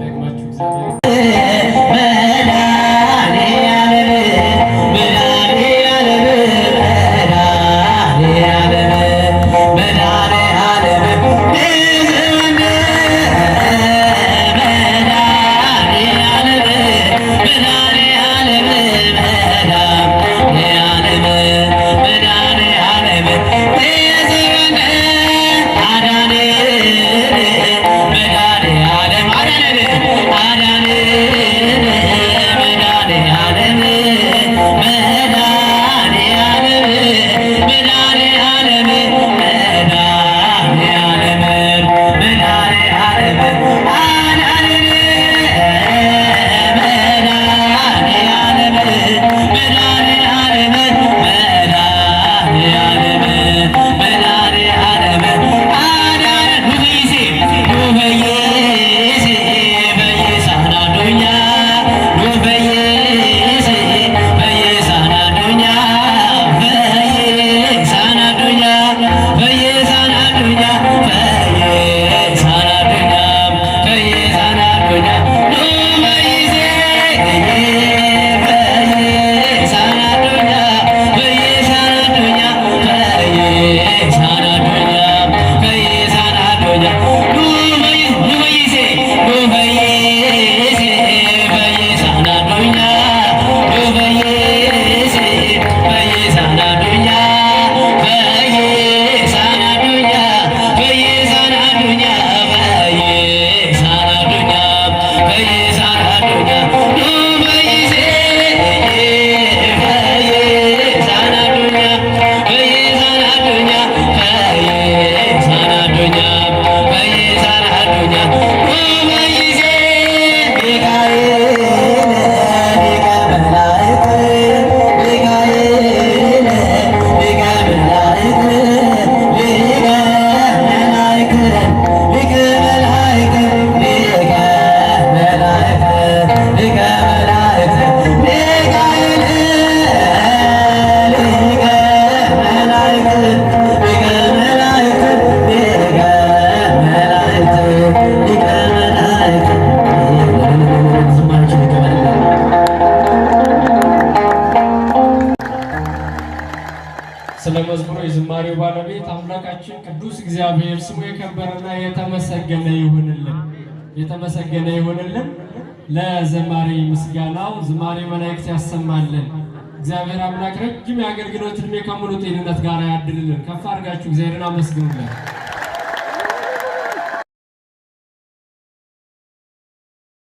ደግማችሁ እግዚአብሔር መድኃኔዓለም መድኃኔዓለም መድኃኔዓለም መድኃኔዓለም መድኃኔዓለም መድኃኔዓለም መድኃኔዓለም መድኃኔዓለም አዳነን መድኃኔዓለም አዳነን አዳነን መድኃኔዓለም መድኃኔዓለም መድኃኔዓለም መድኃኔዓለም መድኃኔዓለም አዳነን መድኃኔዓለም መድኃኔዓለም መድኃኔዓለም መድኃኔዓለም አዳነን። ኑ ፈይሴ ኑ ፈይሴ ፈይሳን አዱኛ ኑ ፈይሴ ፈይሳን አዱኛ ፈይሳን አዱኛ ፈይሳን አዱኛ ፈይሳን አዱኛ ፈይሳን አዱኛ ኑ ፈይሴ ፈይሳን አዱኛ ፈይሳን አዱኛ ፈይሳን አዱኛ ፈይሳን አዱኛ ኑ ፈይሴ ኑ ፈይሴ ፈይሳን አዱኛ ኑ ፈይሴ ፈይሳን አዱኛ ፈይሳን አዱኛ ፈይሳን አዱኛ ፈይሳን አዱኛ ፈይሳን አዱኛ ኑ ፈይሴ ፈይሳን አዱኛ ፈይሳን አዱኛ ፈይሳን አዱኛ ፈይሳን አዱኛ ኑ ፈይሴ ሚካኤል ሊቀ መላእክት ሚካኤል ሊቀ መላእክት ሊቀ መላእክት ሊቀ መላእክት ሊቀ መላእክት ሊቀ መላእክት ሚካኤል ሊቀ መላእክት ሊቀ መላእክት ሊቀ መላእክት ሊቀ መላእክት ዝማሬያችን ይቀበልልን። ስለ መዝሙሩ የዝማሬው ባለቤት አምላካችን ቅዱስ እግዚአብሔር ስሙ የከበረና የተመሰገነ ይሁንልን፣ የተመሰገነ ይሁንልን። ለዘማሪ ምስጋናው ዝማሬ መላእክት ያሰማልን። እግዚአብሔር አምላክ ረጅም የአገልግሎት ዕድሜ ከሙሉ ጤንነት ጋር ያድልልን። ከፍ አድርጋችሁ እግዚአብሔርን አመስግኑልን።